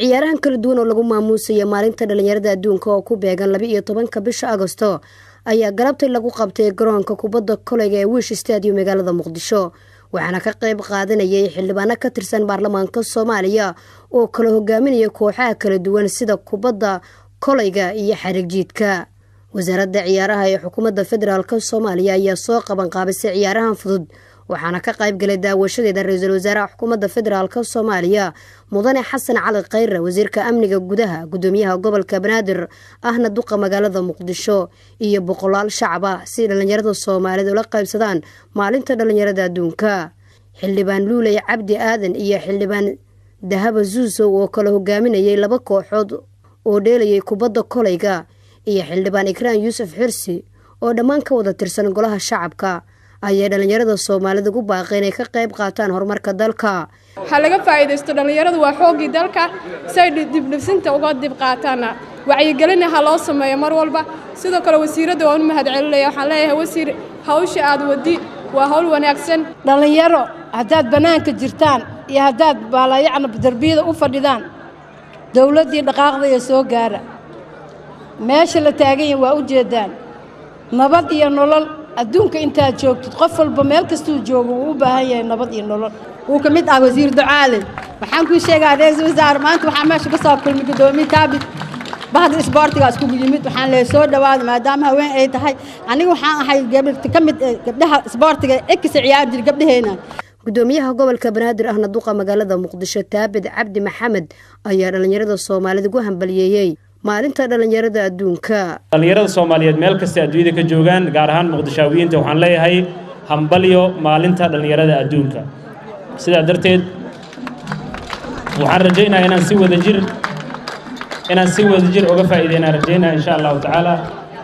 Ciyaarahan kala duwan oo lagu maamuusaya maalinta dhalinyarada adduunka oo ku beegan 12-ka bisha Agosto ayaa galabtay lagu qabtay garoonka kubadda koleyga ee Wish Stadium magaalada Muqdisho, waxaana ka qayb qaadanayay xildhibaano ka tirsan baarlamaanka Soomaaliya oo kala hogaaminaya kooxaha kala duwan sida kubadda koleyga iyo xarigjiidka. Wasaaradda ciyaaraha ee xukuumadda federaalk Soomaaliya ayaa soo qaban qaabisay ciyaarahan fudud, waxaana ka qayb galay daawashadeeda ra-iisul wasaaraha xukuumadda federaalk Soomaaliya Mudane Xasan Cali Khayre, wasiirka amniga gudaha, gudoomiyaha gobolka Banaadir ahna duqa magaalada Muqdisho iyo boqolaal shacab ah si dhalinyarada Soomaaliyeed ula qaybsadaan maalinta dhalinyarada adduunka. Xildhibaan Luuley Cabdi Aadan iyo xildhibaan Dahaba Zuusow oo kala hogaaminayay laba kooxood oo dheelayay kubadda koleyga iyo xildhibaan Ikraan Yuusuf Xirsi oo dhammaan ka wada tirsan golaha shacabka ayay dhalinyarada Soomaalida ugu baaqeen inay ka qayb qaataan horumarka dalka. Ha laga faa'iidaysto, dhallinyaradu waa xooggii dalka, si ay dibdhibsinta uga dib qaataana wacyigelina ha loo sameeyo mar walba. Sidoo kale wasiiradda waan u mahadcelinaya, waxaan leeyahay wasiir, hawsha aad wadi waa hawl wanaagsan. Dhallinyaro, haddaad bannaanka jirtaan iyo haddaad baalayacna darbiyada u fadhidaan, dowladdii dhaqaaqdaya soo gaara. Meesha la taagan yahay waa u jeeddaan. Nabad iyo nolol adduunka intaad joogtid, qof walba meel kastuu joogo wuu u baahan yahay nabad iyo nolol. Wuu ka mid ah wasiir Ducaale. Waxaan kuu sheegaa, ra-iisul wasaare, maanta waxaa meesha ka soo kulmay guddoomiye Taabit, bahda isboortiga iskugu yimid. Waxaan leeyahay soo dhawaada. Maadaama haween ay tahay, aniga waxaan ahay gabadha ka mid gabdhaha isboortiga ekisa ciyaar jir gabdhaheena. Gudoomiyaha gobolka Banaadir ahna duqa magaalada Muqdisho Taabid Cabdi Maxamed ayaa dhalinyarada Soomaalida ugu hambaliyeeyey maalinta dhalinyarada adduunka. Dhallinyarada Soomaaliyeed meel kasta adduunyada ka joogaan, gaar ahaan Muqdishaawiyiinta, waxaan leeyahay hambalyo maalinta dhallinyarada adduunka. Sidaa darteed waxaan rajaynayaa inaan si wadajir uga faa'iideynaan rajaynaya, insha Allahu tacaala.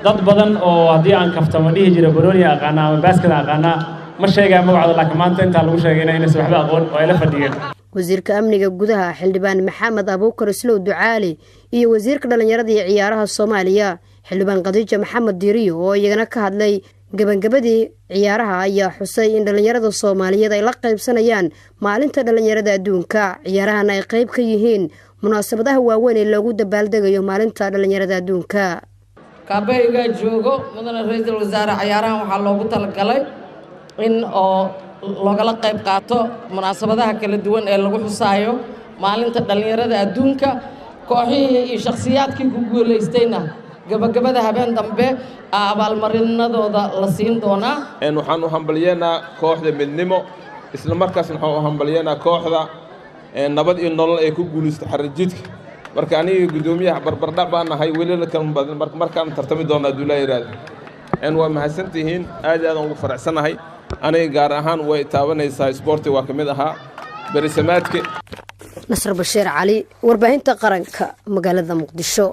Dad badan oo haddii aan kaftamo dhihi jira banooniya aqaanaa ama baaskada aqaanaa, ma sheegaa magacooda, laakiin maanta intaa lagu sheegayna inaysan waxba aqoon oo ay la fadhiyeen. Wasiirka amniga gudaha xildhibaan Maxamed Abuukar Islow Ducaali iyo wasiirka dhallinyarada iyo ciyaaraha Soomaaliya xildhibaan Khadiija Maxamed Diiriyo oo iyagana ka hadlay gebangabadii ciyaaraha ayaa xusay in dhallinyarada Soomaaliyeed ay la qaybsanayaan maalinta dhallinyarada adduunka, ciyaarahan ay qayb ka yihiin munaasabadaha waaweyn ee loogu dabaaldegayo maalinta dhallinyarada adduunka. Kaabahaygaa joogo, mudane ra-iisul wasaare, cayaarahan waxaa loogu talagalay in oo loogala qayb qaato munaasabadaha kala duwan ee lagu xusaayo maalinta dhallinyarada adduunka. Kooxihii iyo shakhsiyaadkii ku guulaystayna gabagabada habeen dambe abaalmarinadooda la siin doonaa. Waxaan u hambalyeynaa kooxda Midnimo, isla markaasna waxaan u hambalyeynaa kooxda Nabad iyo Nolol ee ku guulaystay xarijiidka. Marka aniga guddoomiyaha barbardhac baan nahay, weli la kala badin, markaan tartami doona hadduu laa yidhaahdo. Waa mahadsantihiin, aad iyo aad aan ugu faraxsanahay. Aniga gaar ahaan way taabanaysaa, isboorti waa ka mid ahaa berisamaadka. Nasr Bashiir Cali, warbaahinta qaranka, magaalada Muqdisho.